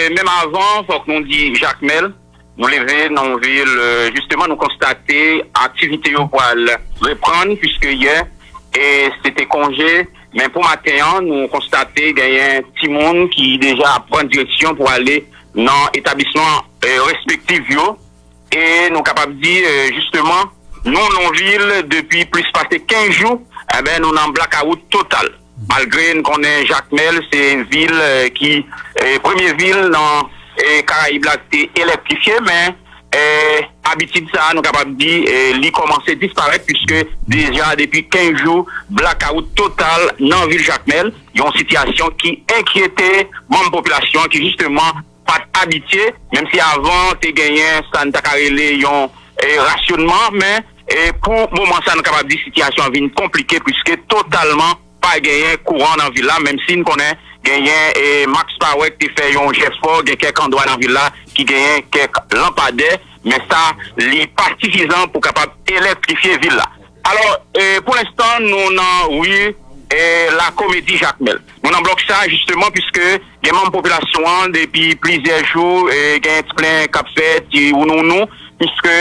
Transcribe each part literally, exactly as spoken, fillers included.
E menm avan, fòk nou di Jakmèl, nou leve nan yon vil, e, jisteman, nou konstate aktivite yo pral reprann, piske yè, e, se te konje, men pou maten an, nou konstate genyen timoun ki deja ap pran direksyon pou ale nan etablisman, e, respektif yo. E nou kapab di, e, jisteman, nou nan yon vil depi plis pase kenz jou, enben, nou nan blakawout total. Malgre n konnen Jakmèl se vil, e, ki, e, premye vil nan, e, Karayib la ki te elektrifye, men, e, abitid sa a, nou kapab di, e, li kòmanse disparèt, piske deja depi kenz jou, blakawout total nan vil Jakmèl, yon sitiyasyon ki enkyete manm popilasyon an ki jisteman pa t abitye, menm si avan te genyen sa n ta ka rele yon, e, rasyonman, men, e, pou moman sa, nou kapab di sitiyasyon an vin konplike, piske totalman pa genyen kouran nan vil la, menm si n konnen genyen, e, Max Power ki te fè yon jès fò, gen kèk andwa nan vil la ki genyen kèk lanpadè, men sa, li pa sifizan pou kapab elektrifye vil la. Alò, e, pou lenstan, nou nan ri, e, Lakomedi Jakmèl. Nou nan blòk sa, jisteman, piske gen manm popilasyon an, depi plizyè jou, e, gen ti plen k ap fèt, ti wounouwounou, piske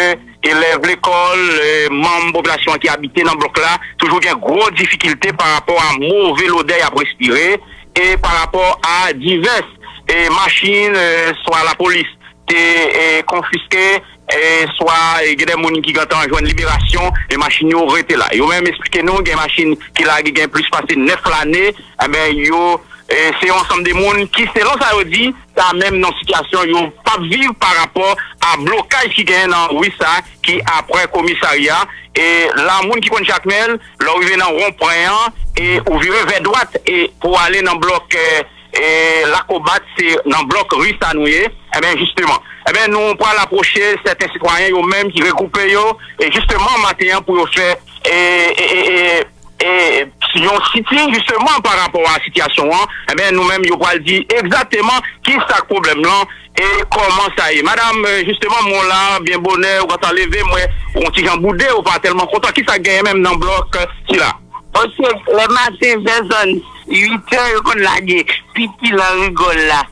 elèv lekòl, e, manm popilasyon an ki abite nan blòk la, toujou gen gwo difikilte pa rapò a move lodè y ap respire, e pa rapò a divès, e, machin, e, swa lapolis te, e, konfiske, e, swa, e, gen de moun ki gentan jwenn liberasyon, e machin yo rete la. Yo menm eksplike nou, gen machin ki lage gen plis pase nèf lane, enben, yo, e, se yon ansanm de moun ki, selon sa yo di, ta menm nan sitiyasyon yo p ap viv pa rapò a blokaj ki genyen nan ri sa, ki aprè komisarya. E la, moun ki konn Jakmèl, lè w rive nan wonpwen an, e ou vire vè dwat, e pou w ale nan blòk, e, e Lakobat, se nan blòk ri sa nou ye. Enben, jisteman, enben, nou pral apwoche sèten sitwayen yo menm ki regwoupe yo, e jisteman, maten an, pou yo fè, e, e, e, e, e, yon sitin, jisteman, pa rapò a sitiyasyon an, enben, nou menm, yo pral di egzakteman ki sa k pwoblèm lan, e kòman sa ye. Madanm, e, jisteman, mwen la, byen bonè, ou gentan leve, mwen, ou yon ti jan boude, ou pa tèlman kontan. Ki sa k genyen menm nan blòk, e, sila? Paske lè maten, vè zòn uit è, yo konn lage pipi lan rigòl la.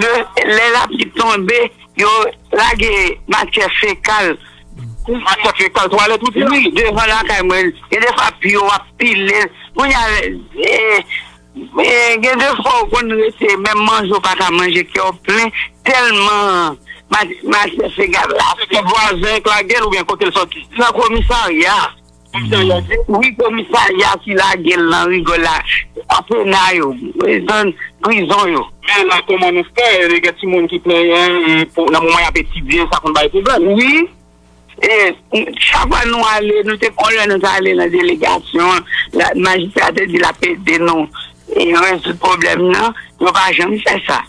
Lè, lè lapli tonbe, yo lage matyè fekal. Matyè fekal, twalèt, ou di? Wi, devan lakay mwen. Gen de fwa, pye w ap pile. Kounye a, e, e, gen de fwa, ou konn rete, menm manje, ou pa ka manje, kè w plen, tèlman ma-, matyè fekal la. Se vwazen k lage l oubyen kote l soti? Nan komisarya. Komisarya ki? Wi, komisarya ki lage l nan rigòl la. An pena yo, zòn prizon yo. Men la, kòman nou fè? E gen timoun ki plenyen, e, pou, nan moman y ap etidye, sa konn bay pwoblèm. Wi. E, chak fwa nou ale, nou te, yon lè nou te ale nan delegasyon, la, majistra te di l ap ede nou, e, rezoud pwoblèm nan, yo pa janm fè sa.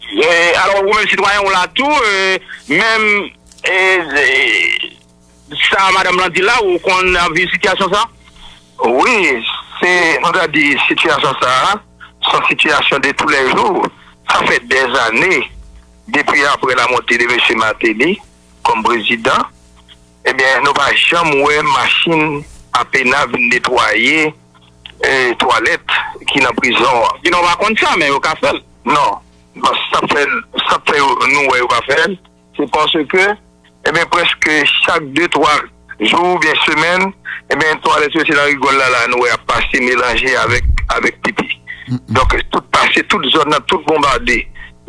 E, alò, ou menm sitwayen ou la tou, e, menm, e, e, sa madanm lan di la, ou konn ap viv sitiyasyon sa? Wi, se, nou ta di sitiyasyon sa a, se yon sitiyasyon de tou lè jou. Sa fè dèzane, depi aprè la montée de mesye Martelly kòm prezidan, ebyen, nou pa janm wè machin a pena vin netwaye, e, twalèt ki nan prizon an. Sinon, pa konn sa, men yo ka fè l. Non. Bon, sa fè, sa fè yo, nou wè yo pa fè l, se paske, ebyen, prèske chak de, twa jou oubyen semèn, ebyen, twalèt yo se nan rigòl la, la, nou wè ap pase melanje avèk, avèk pipi. Donk, tout pase, tout zòn nan, tout bonbade.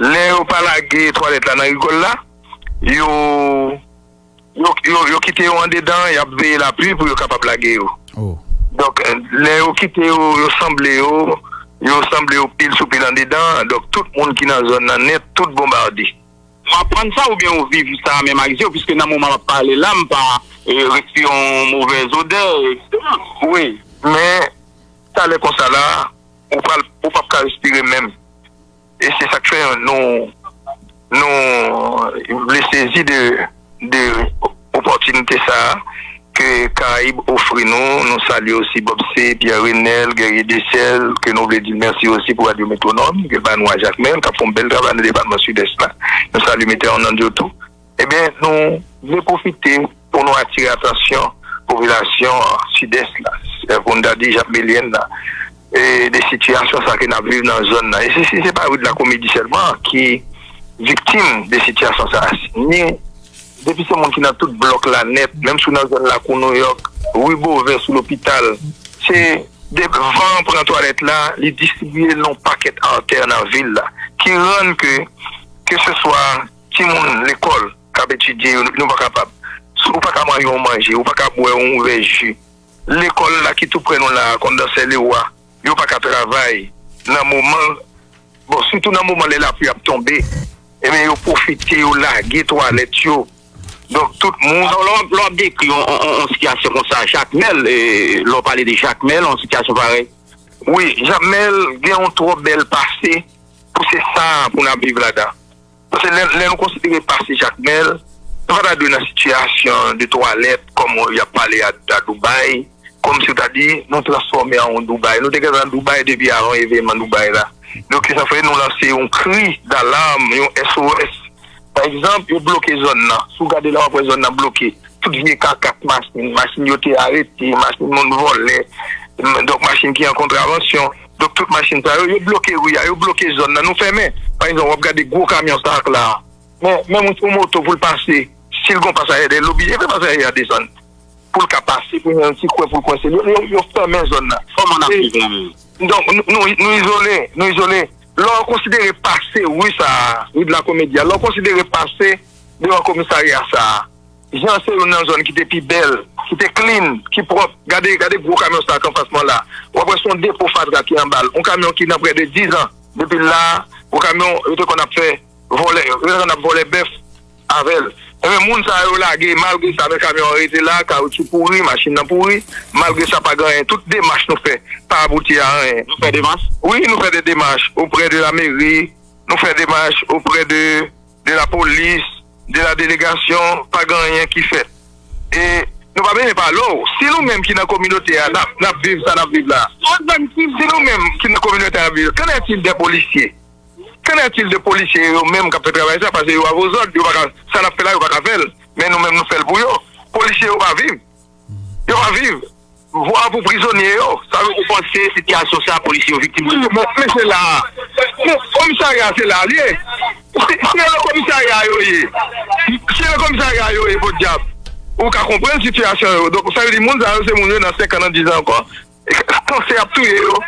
Lè yo pa lage twalèt la nan rigòl la, yo, yo, yo, yo kite yo andedan, y ap veye lapli pou yo kapab lage yo. Donk, lè yo kite yo, yo sanble yo, yo sanble yo pil sou pil andedan, donk tout moun ki nan zòn nan nèt, tout bonbade. W aprann sa oubyen w viv sa menm ak je w, piske nan moman m ap pale la, m pa, e, respire yon movèz odè, etsetera. Wi, men talè konsa la, ou pral, ou p ap ka respire menm. E se sa k fè nou, nou vle sezi de, de opòtinite sa a ke Karayib ofri nou. Nou salye osi Bob C, Pierre Renel, Guerrier Desel, ke nou vle di mèsi osi pou Radyo Metwonòm, ke l ba nou a Jakmèl, k ap fè yon bèl travay nan depatman Sidès la. Nou salye Metè Orlando tou. Ebyen, nou vle pwofite pou nou atire atansyon popilasyon Sidès la, e, pou n ta di Jakmelyèn la, e, de sitiyasyon sa ke n ap viv nan zòn nan. E si, si se pa ri de Lakomedi sèlman ki, viktim de sitiyasyon sa a. Ni depi se moun ki nan tout blòk la nèt, menm si w nan zòn Lakou Nouyòk, ri Bovè sou lopital, se de, van an pran twalèt la, li distribiye l nan yon pakèt atè nan vil la, ki rann ke, ke se swa timoun lekòl k ap etidye, yo, nou pa kapab. Si w pa ka manje yon manje, ou pa ka bwè yon vè ji, lekòl la ki tou prè nou la, konn dan Sè Lewa, yo pa ka travay nan moman, bon, sitou nan moman lè lapli ap tonbe, ebyen, yo pwofite, yo lage twalèt yo. Donk, tout moun. Alò, lè w ap, lè w ap dekri yon, yon, yon, yon sitiyasyon konsa, Jakmèl, e, lè w pale de Jakmèl, yon sitiyasyon parèy. Wi, Jakmèl gen yon twò bèl pase pou se sa pou n ap viv ladan. Paske lè, lè nou konsidere pase Jakmèl, nou pa ta dwe nan sitiyasyon de twalèt kòm y ap pale a, a Dubai, kòmsi w ta di nou transfòme an yon Dubai. Nou te gentan nan Dubai depi avan evènman Dubai la. Donk, se sa fè nou lanse yon kri dalam, yon S O S. Pa egzanp, yo bloke zòn nan. Si w gade la, w ap wè zòn nan bloke. Tout vye kakas machin, machin yo te arete, machin moun vòlè, m, donk machin ki an kontravansyon. Donk tout machin sa yo, yo bloke ri a, yo bloke zòn nan, nou fèmen. Pa egzanp, w ap gade gwo kamyon sa k la. Men, menm yon moto pou l pase, si l gon pasajè dèyè l, l oblije fè pasajè a desann. Pou l ka pase, pou l gen yon ti kwen pou l kwense. Yo, yo, yo fèmen zòn nan. Kòman n ap viv la menm? Donk, nou, nou, nou izole, nou izole. Lè w konsidere pase ri sa a, ri de la Komedya, lè w konsidere pase devan komisarya sa a, jan se youn nan zòn ki te pi bèl, ki te clean, ki pwòp. Gade, gade gwo kamyon sa k anfas mwen la. W ap wè se yon depo fatra ki anba l. Yon kamyon ki nan prè de diz an. Depi l la, gwo kamyon, yo te konn ap fè vòlè, yo te konn ap vòlè bèf avè l. Ebyen, moun sa yo lage, malgre sa, men kamyon an rete la, kawotchou pouri, machin nan pouri. Malgre sa, pa gen anyen. Tout demach nou fè, pa abouti a anyen. Nou fè demach? Wi, nou fè de demach oprè de la meri, nou fè demach oprè de, de la polis, de la delegasyon, pa gen anyen ki fèt. E nou pa bezwen pale w. Si nou menm ki nan kominote a, n ap, n ap viv sa n ap viv la. Si nou menm ki nan kominote a ap viv, qu'en est-il des policiers? Qu'en est-il de polisye yo menm k ap fè travay sa? Paske yo avozòd, yo pa ka, sa n ap fè la, yo pa ka fè l. Men nou menm, nou fè l pou yo. Polisye yo pa viv. Yo pa viv. Vwa pou prizonye yo. Sa yo... Ou panse sitiyasyon sa, polisye yo viktim? Wi, men, men se la. Men, komisarya, se la l ye. Se, se nan komisarya yo ye. Se nan komisarya yo ye, podyab. Ou ka konprann sitiyasyon yo. Donk, sa vle di, moun sa yo, se moun yo nan senk an, nan diz an ankò. Kansè ap touye yo.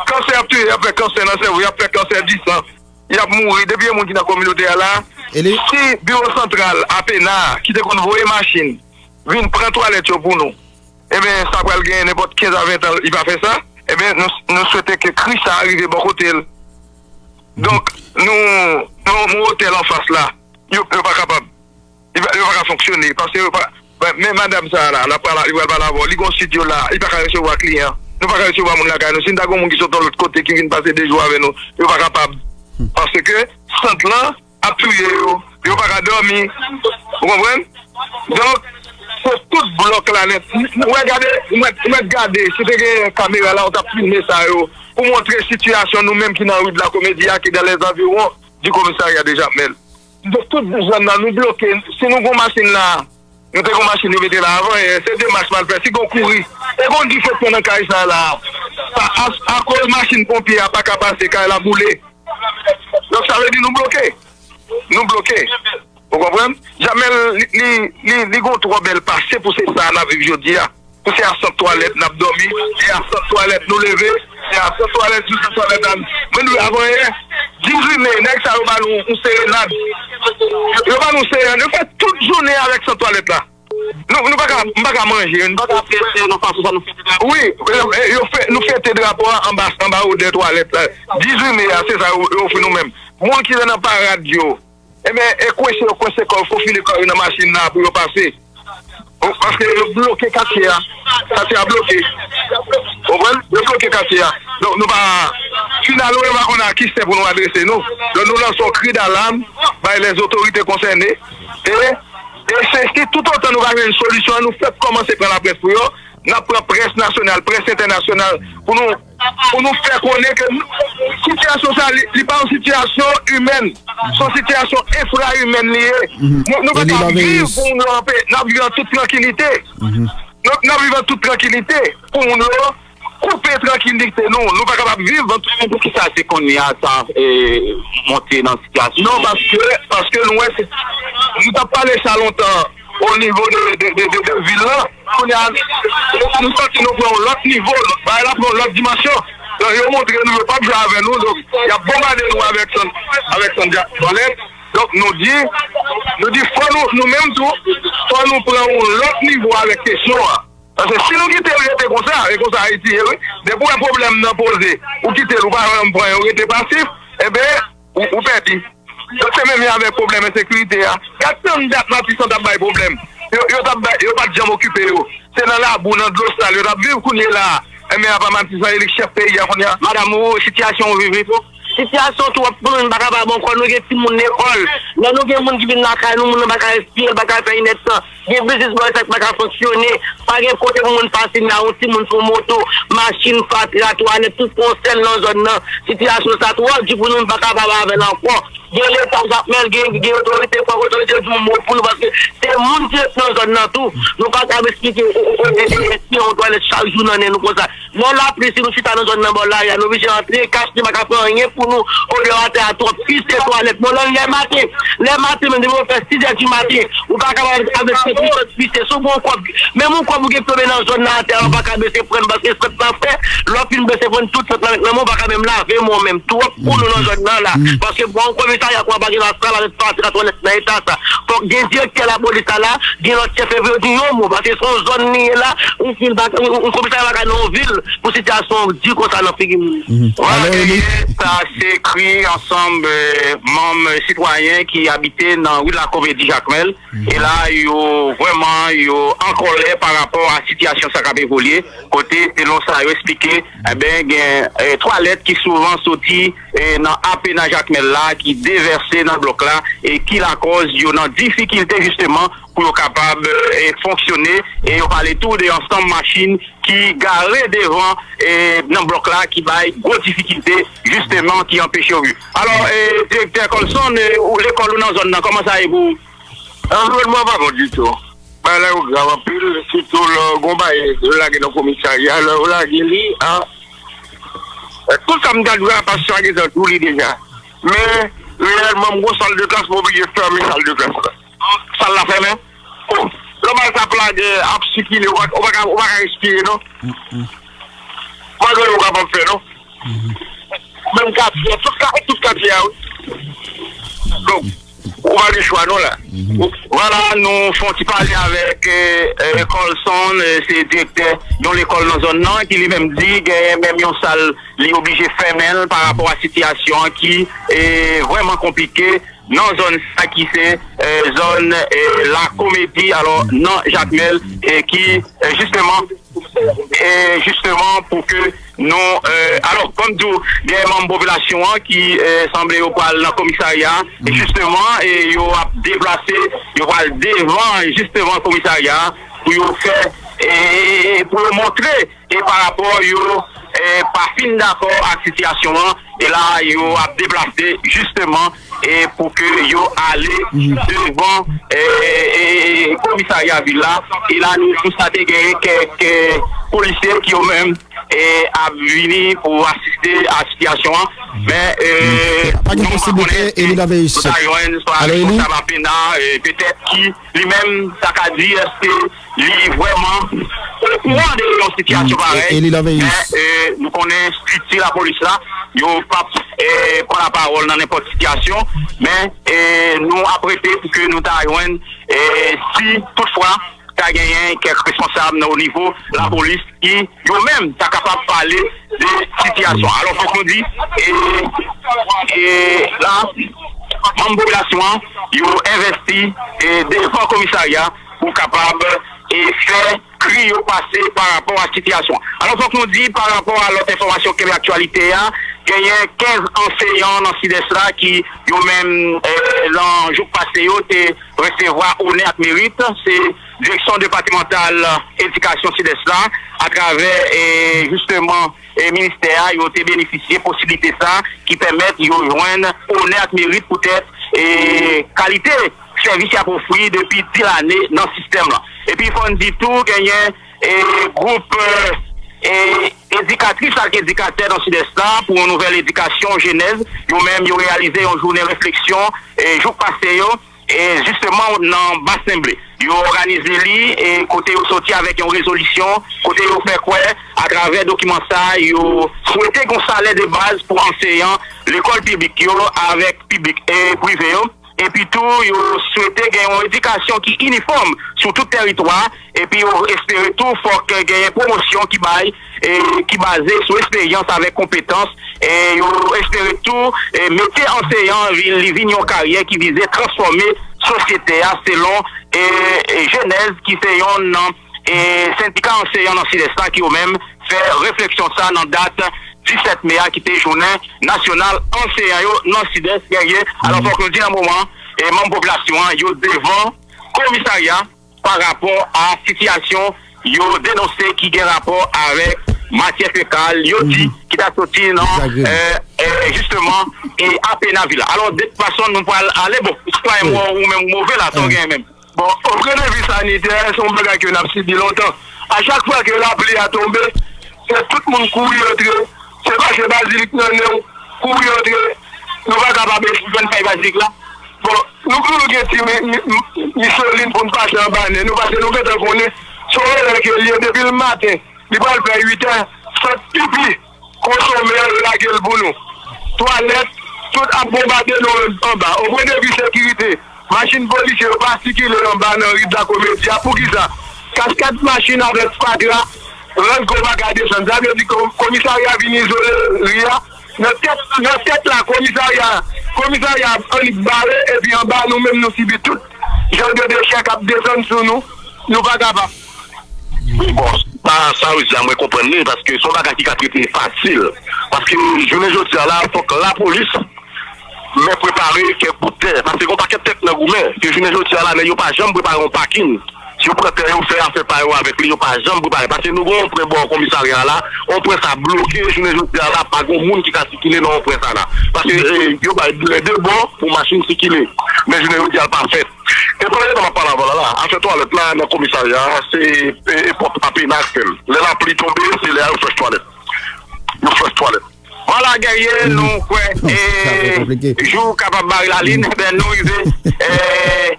Kansè ap touye, y ap fè kansè nan sèvo, y ap fè kansè di san. Y ap mouri. Depi gen moun ki nan kominote a la, si biwo santral A P N A, ki te konn voye machin vin pran twalèt yo pou nou, ebyen, sa pral genyen nenpòt kenz a ven tan, li pa fè sa, ebyen, nou, nou swete ke kri sa a rive bò kote l. Donk, nou, nou, nou otèl anfas la, yo, yo pa kapab. Li pa, yo pa ka fonksyone, paske yo pa, men, men madanm sa a la, l ap pral, li pral pale avè w, li gon estidyo la, li pa ka resevwa kliyan. Nou pa ka resevwa moun lakay nou. Si n ta gon moun ki sot yon lòt kote, ki vin pase de jou avè nou, yo pa kapab. Paske sant lan ap touye yo, yo pa ka dòmi. Ou konprann? Donk, se tout blòk la nèt. Ou wè, gade, ou mèt, ou mèt gade, si te gen kamera la, ou t ap filme sa yo, pou montre sitiyasyon nou menm ki nan ri de la Komedi a, ki dans les environs du commissariat de Jakmèl. Donk, tout zòn nan, nou bloke. Si nou gon machin la, nou te gon machin, nou mete la avan yè, se demach m al fè. Si gon kouri, e gon dife k pran nan kay sa la. Pa, a, akoz machin ponpye a pa ka pase, kay la boule. Donk, sa vle di nou bloke. Nou bloke. Ou konprann? Jakmèl, li, li, li, li gon twò bèl pase pou se sa n ap viv jodi a. Pou se a sant twalèt n ap dòmi, se a sant twalèt nou leve, se a sant twalèt, jou sant twalèt la. Mwen, nou, avan yè, dizuit me, nèg sa yo ba nou yon serenad. Yo ba nou serenad, yo fè tout jounen avèk sant twalèt la. Nou, nou pa ka, m pa ka manje. Nou pa ka fete nan fason sa nou fete drapo. Wi, yo, yo fè, nou fete drapo a anba, anba odè twalèt la. Dizuit me a, se sa yo, yo ofri nou menm. Moun ki te nan parad yo, ebyen, e kwense yo kwense kò yo, fofile kò yo nan machin nan pou yo pase. O, paske yo bloke katye a. Katye a bloke. Ou konprann? Yo bloke katye a. Donk, nou pa, finalman, yo pa konn a ki sè pou nou adrese nou. Donk, nou lanse yon kri dalam bay lèzotorite konsène. E, e se si toutotan nou pa jwenn solisyon an, nou fèk kòmanse pran laprès pou yo, n ap pran près nasyonal, près entènasyonal, pou nou, pou nou fè konnen ke sitiyasyon sa, li, li pa yon sitiyasyon imèn. Se yon sitiyasyon enfra-imèn li ye. Nou, nou pa ka viv pou moun yo anpe, n ap viv an tout trankilite. Nou, n ap viv an tout trankilite pou moun yo, koupe trankilite nou. Nou pa kapab viv. Bon, poukisa se kounye a sa, e, monte nan sitiyasyon? Non, paske, paske nou wè se, nou t ap pale sa lontan o nivo de, de, de, de, de vil lan. Kounye a, nou santi nou pran yon lòt nivo, bagay la pran yon lòt dimansyon. Donk, yo montre nou, yo p ap jwe avè nou, donk, y ap bonbade nou avèk sann, avèk sann djak bòlèt. Donk, nou di, nou di, fò nou, nou menm tou, fò nou pran yon lòt nivo avèk kesyon an. Paske si nou kite l rete konsa, e konsa Ayiti ye, wi. Depi w wè pwoblèm nan poze, ou kite l, ou pa janm pran, ou rete pasif, enben, ou, ou pèdi. Donk, se menm jan avèk pwoblèm ensekirite a. Gad tann dat Matisan t ap bay pwoblèm. Yo, yo t ap bay, yo pa t janm okipe yo. Se nan labou, nan dlo sal, yo t ap viv kounye la a. Enben, apa Matisan, e li k chèf peyi a kounye a. Madanm, ou, sitiyasyon ou viv li tou? Sitiyasyon twòp pou nou, nou pa kapab ankò, nou gen timoun lekòl. Lè nou gen moun ki vin lakay nou, moun nan pa ka respire, l pa ka fè inèdtan. Gen biznis bò sa ki pa ka fonksyone. Pa gen kote pou moun pase, nan yon timoun sou moto, machin, fatra, twalèt, tout pran sèl nan zòn nan. Sitiyasyon sa twò di pou nou, nou pa kapab avè l ankò. Gen Leta Jakmèl, gen, gen otorite, fòk otorite di yon mo pou nou, paske se moun ki ret nan zòn nan tou. Nou pa ka ap eksplike, e, e, e, e, e, yon twalèt chak jou nan nen nou konsa. Lè lapli, si nou chita nan zòn nan bò lari a, nou oblije antre, kache, nou pa ka fè anyen pou nou. Odè atè a twòp, pise twalèt. Bon, lè, lè maten, lè maten, menm depi w fè sis è di maten, ou pa kapab avèk se pise, pise. Si w gen yon kòb, menm yon kòb ou gen tonbe nan zòn nan atè a, ou pa ka bese pran l, paske sant nan fè, lè w fin bese pran tout sant nan avèk nan men, ou pa ka menm lave men w menm. Twòp pou nou nan zòn nan la. Paske bon, komisarya kwa pa gen lasal avèk fatra twalèt nan eta sa. Fòk gen direktè lapolis la la, gen lòt chèf, yo di yon mo, paske se yon zòn li ye la, yon vil pa, yon, yon komisarya pa ka nan yon vil pou sitiyasyon di konsa nan figi moun. Sa se kri ansanm, eh, manm sitwayen ki abite nan ri Lakomedi Jakmèl. E la, yo vrèman, yo an kòlè pa rapò a sitiyasyon sa k ap evolye, kote, selon sa yo eksplike, enben, gen, eh, twalèt ki souvan soti, eh, nan apena Jakmèl la, ki devèse nan blòk la, e ki lakòz yo nan difikilte, jisteman, pou yo kapab, eh, fonksyone, e yo pale tou de ansanm machin ki gare devan, eh, nan blòk la, ki bay gwo difikilte, jisteman, ki anpeche yo viv. Alò, eh, direktè Colson, eh, ou, lekòl ou nan zòn nan, kòman sa ye pou ou? Anviwònman an pa bon ditou. Bagay la yo grav anpil, sitou lè w gen yon bagay yo lage nan komisarya, lè yo lage li, a, tout sa m ta di w la, pastè a gentan di w li deja. Men, reyèlman, m gen yon sal de klas, m oblije fèmen sal de klas la. Sal la fèmen? O, lè bagay sa ap lage, ap sikile, ou pa, ou pa ka, ou pa ka respire, non. Pa gen anyen ou kapab fè, non. Menm katye, tout ka-, tout katye a, wi. Donk, ou pa gen chwa, non, la. Vwala, nou fè yon ti pale avèk, eh, eh, Colson, eh, se direktè yon lekòl nan zòn nan, ki li menm di, genyen menm yon sal, li oblije fèmen l pa rapò a sitiyasyon an ki, eh, vrèman konplike nan zòn sa ki se, eh, zòn, eh, Lakomedi, alò, nan Jakmèl, eh, ki, eh, jisteman, e jisteman pou ke nou, eh, alò, ban m di w, gen manm popilasyon an ki, eh, sanble yo pral nan komisarya, e jisteman, e yo ap deplase, yo pral devan, jisteman, komisarya pou yo fè, e, e, e pou yo montre, e pa rapò yo, eh, pa fin dakò ak sitiyasyon an, e la, yo ap deplase, jisteman, e pou ke yo ale devan, eh, eh, eh, komisarya vil la. E la, nou konstate genyen kèk, eh, polisye ki yo menm, eh, ap vini pou asiste a sitiyasyon an. Men, eh, pa gen posiblite, Eli Laveyis. Nou ta jwenn swa responsab apena, eh, petèt ki li menm, ta ka di, èske li vrèman okouran de yon sitiyasyon parèy? Eli Laveyis. Men, eh, nou konnen estrikti lapolis la, yo p ap, eh, pran lapawòl nan nenpòt sitiyasyon, men, eh, nou ap rete pou ke nou ta jwenn, eh, si toutfwa ta genyen kèk responsab nan o nivo lapolis ki yo menm ta kapab pale de sitiyasyon. Alò, fòk nou di, e, e la, manm popilasyon an, yo envesti, e, devan komisarya pou kapab, e, fè kri yo pase pa rapò a sitiyasyon. Alò, fòk nou di, pa rapò a lòt enfòmasyon k ap aktyalite a, genyen kenz anseyan nan Sidès la ki, yo menm, e, nan jou k pase yo, te resevwa onè ak merit. Se Direksyon Depatmantal Edikasyon Sidès la, atravè, e, jisteman, e, ministè a, yo te benefisye posiblite sa ki pèmèt yo jwenn onè ak merit poutèt, e, kalite sèvis y ap ofri depi dis lane nan sistèm lan. Epi fò n di tou, genyen, e, gwoup, e, e, edikatris ak edikatè nan Sidès la pou yon nouvèl edikasyon jenèz, yo menm yo reyalize yon jounen refleksyon, e, jouk pase yo, e, jisteman nan Bas Senble. Yo òganize li, e, kote yo soti avèk yon rezolisyon, kote yo fè kwè, atravè dokiman sa, yo swete gen yon salè de baz pou anseyan lekòl piblik yo avèk piblik e prive yo. Epi tou, yo swete gen yon edikasyon ki inifòm sou tout tèritwa, epi yo espere tou fòk genyen pwomosyon ki bay, e, ki baze sou esperyans avèk konpetans, e yo espere tou, e, mete anseyan vin, li vin yon karyè ki vize transfòme sosyete a selon, e, e, Jenèz ki se yon nan, e, sendika anseyan nan Sidès la ki yo menm fè refleksyon sa nan dat disèt me a ki te jounen nasyonal anseyan yo nan Sidès. Guerrier. Alò, fòk nou di nan moman, e, manm popilasyon an, yo devan komisarya pa rapò a sitiyasyon yo denonse ki gen rapò avèk matyè fekal, yo di, ki ta soti nan, e, e, jisteman, e, Apena Vila. Alò, de tout fason, nou pral ale, bon, sitwayen, ou menm move la, sa w genyen menm. Bon, o pwen de vi sanitè, se yon bagay ke n ap sibi lontan. A chak fwa ke lapli a tonbe, se tout moun kouri antre, se pase bazilik nan nen w, kouri antre, nou pa kapab jwenn fèy bazilik la. Bon, nou, nou gen ti mi, mi, mi, misolin pou n pase anba nen nou, paske nou gentan konnen se yon erè ke l ye depi l maten. Li pral fè uit è, sant pipi, konsonmè, lage l pou nou. Twalèt, tout ap bonbade nou anba. O pwen de vi sekirite, machin polisye yo pa sikile anba nan ri Dlakomedi a. Poukisa? Kaskad machin avèk fatra, rann ke w pa ka desann. Sa vle di ko-, komisarya vin izole ri a. Nan tèt, nan tèt la, komisarya, komisarya ap annik bare, epi anba nou menm nou sibi tout jan de dechè k ap desann sou nou. Nou pa kapab. Bon, pa sa yo di a, mwen konprann li, paske se yon bagay ki ka trete fasil. Paske jounen jodi a la, fòk lapolis men prepare kèk bout tè. Paske gen yon pakèt tèt nan goumen, ke jounen jodi a la, nèg yo pa janm prepare yon pakin. Si yo pran tè yo, fè afè pa yo avèk li, yo pa janm prepare. Paske nou gen yon pwen bò komisarya a la, yon pwen sa bloke, jounen jodi a la, pa gen moun ki ka sikile nan yon pwen sa la. Paske, e, yo bay lè de bò pou machin sikile. Men jounen jodi a, l pa fèt. E premye tan m ap pale avè w la, la, afè twalèt la nan komisarya a, se, e, e pòt Apena k fè l. Lè lapli tonbe, se lè a yo flèch twalèt. Yo flèch twalèt. Vwala, Guerrier, nou kwè, e, jou kapab bare lalin, enben, nou rive, e,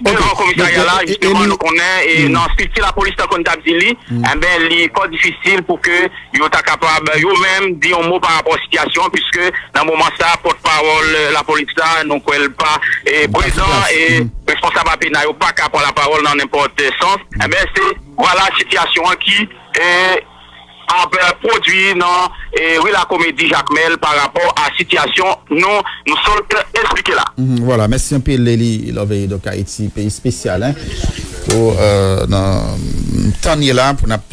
devan komisarya la, jisteman, nou konnen, e, nan estrikti lapolis, tankou n t ap di li, enben, li fò difisil pou ke yo ta kapab, yo menm, di yon mo pa rapò a sitiyasyon, piske nan moman sa, pòtpawòl, e, lapolis la, nou kwè l pa, e, prezan, e, responsab Apena yo pa ka pran lapawòl nan nenpòt, e, sans. Enben, se, vwala, sitiyasyon an ki, e, ap, e, pwodui nan, e, ri Lakomedi Jakmèl pa rapò a sitiyasyon nou, nou sot eksplike la. Mhm, vwala, mèsi anpil, Leli Love, donk Ayiti, peyi espesyal, en, pou, e, nan tan n ye la, pou n ap